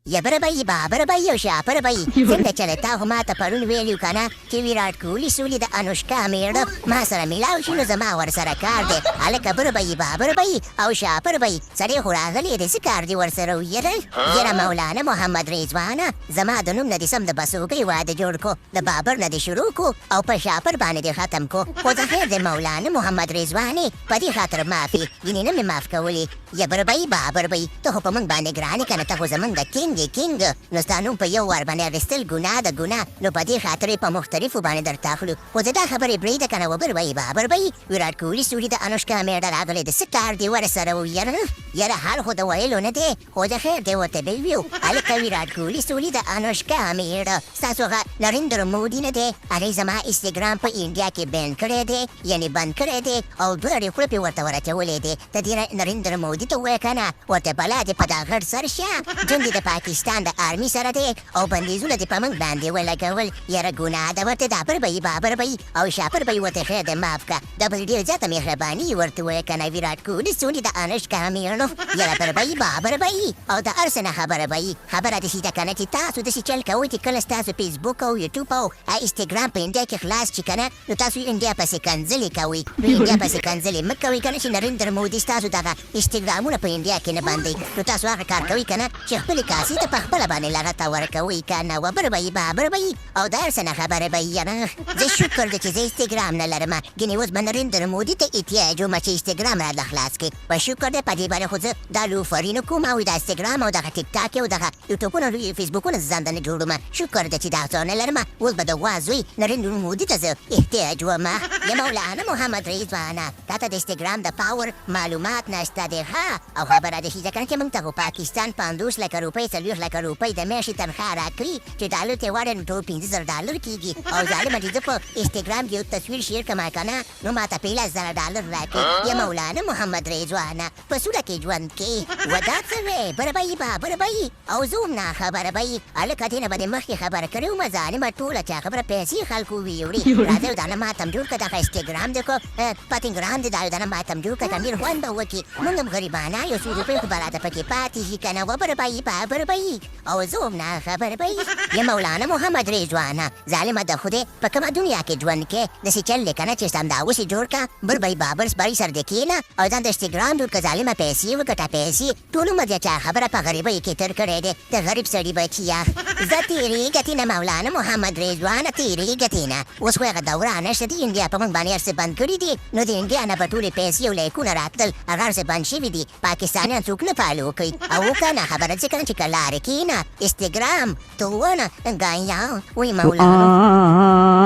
یبر به یی بابر به یی او شاپر به یی څنګه چل تا خو ماته پرون ویلیو کنه چې ویراټ کوهلي سولي د انوشکا میړه ما سره ملاو شي نو زما ورسره کار دی هلکه بر به یی بابر به یی او شاپر به یی سړی خو راغلی دی څه کار دی ورسره ویل یره مولانا محمد رضوانه زما د نوم نه دې سم د بسوګۍ واده جوړ کو د بابر نه دې شروع کو او په شاپر باندې دې ختم کو خو د خیر دی مولانا محمد رضوانې په دې خاطر معافي ګینې نه مې معاف کولې یبر به یی بابر به یی ته خو په مونږ باندې ګران یې کنه ته خو زمونږ کینګ یې کینګ نو ستا نوم په یو وار باندې اخیستل ګناه ده ګناه نو په دې خاطر یې په مختلفو باندې درته اخلو خو زه دا خبرې پرېږده کنه وبر به یی بابر به یی ویراټ کوهلي سوري د انوشکا میړه راغلی د څه کار دې ورسره وو یره یره حال خو د ویلو نه دی خو د خیر دی ورته به ویو هلکه ویراټ کوهلي سوري د انوشکا میړه ستاسو هغه نریندر مودي نه دی هغې زما انستګرام په انډیا کې بین کړی دی یعنې بند کړی دی او دوه اړې خوله پې ورته ور اچولې دی ته دې نریندر مودي ته ووایه کنه ورته بلا دې په دا غټ سر شه جون دې د پاکستان د آرمي سره دی او بندیزونه دې په موږ باندې ولګول یاره ګناه ده ورته دابر به یي بابر به یي او شاپر به یي ورته خیر دی معاف که دا به ډېر زیاته مهرباني ورته ووایه کنه ویراټ کوهلي څونې د انوشکا میړه یاره بر به یي بابر به یي او د هر څه نه خبره به یي خبره داسې ده کنه چې تاسو داسې چل کوئ چې کله ستاسو فیسبوک او یوټیوب او انستګرام په انډیا کې خلاص شي کنه نو تاسو انډیا پسې کنځلې کوئ نو انډیا پسې کنځلې مه کوئ کنه چې نریندر مودي ستاسو دغه انستګرامونه په انډیا کې نه بندوي نو تاسو هغه کار کوئ کنه چې خپلې کاسې ته په خپله باندې لغته ورکوئ کنه وبر به یي بابر به یي او د هر څه نه خبره به یي یاره زه شکر دی چې زه انستګرام نه لرم ګنې اوس به نریندر مودي ته احتیاج وم چې انستګرام راله خلاص کړي په شکر دی په دې باندې خو زه دا لوفري نه کوم او دا انستګرام او دغه ټیک ټاک او دغه یوټیوبونه او فیسبوکونه زه ځان ته نه جوړوم شکر دی چې دا څه نه لرم اوس به د غوا زوی نریندر مودي ته زه احتیاج وم یا مولانا محمد رضوانه تاته د انستګرام د پاور معلومات نشته دی ښه او خبره د شي ځکه چې موږ ته خو پاکستان 50 لکه روپۍ 40 لکه روپۍ د میاشتې تنخوا راکوي چې ډالر ته واړوې نو ټول 5000 ډالر کیږي او ظالمه چې زه په انستګرام کې یو تصویر شیر کړم که نه نو ماته پې 10,000 ډالر راکړي یا مولانا محمد رضوانه په سوله کې ژوند کې ودا څه وې بره به یي بابره به یي او زه هم ناخبره به یي هلکه دې نه به دې مخکې خبره کړې وم ظالمه ټوله چا خبره پیسې خلکو ویوړي راځه یو دانه ماتم جوړ که دغه انسټګرام دې کو پتنګرام دې دا یو دانه ماتم جوړ که ډېر خوند به وکړي موږ هم غریبانه یو څو روپۍ خو به راته پکې پاتې شي که نه وبره به یي بابره به یي او زه هم ناخبر به یي یا مولانا محمد رضوانه ظالمه د خدای په کومه دنیا کې ژوند کې داسې چل دی کنه چې سم دا اوس یې جوړ که بل به یې بابر سپری سر دې کېنه او ځان د انسټګرام جوړ که ظالمه پیسې وګټه پیسې ټول عمر دې چا خبره په غریبۍ کې تر کړی دی د غریب سړي بچیه ځه تېرېږه تېنه مولانا محمد رضوانه تېرېږه تېنه اوس خو هغه دوره نشته د انډیا په موږ باندې هر څه بند کړي دي نو د انډیا نه به ټولې پیسې او لایکونه راتلل هغه هر څه بند شوي دي پاکستانیان څوک نه فالو کوي او کنه خبره ځکه چې که لارې کېنه انستګرام تونه ګایا وی مولانا.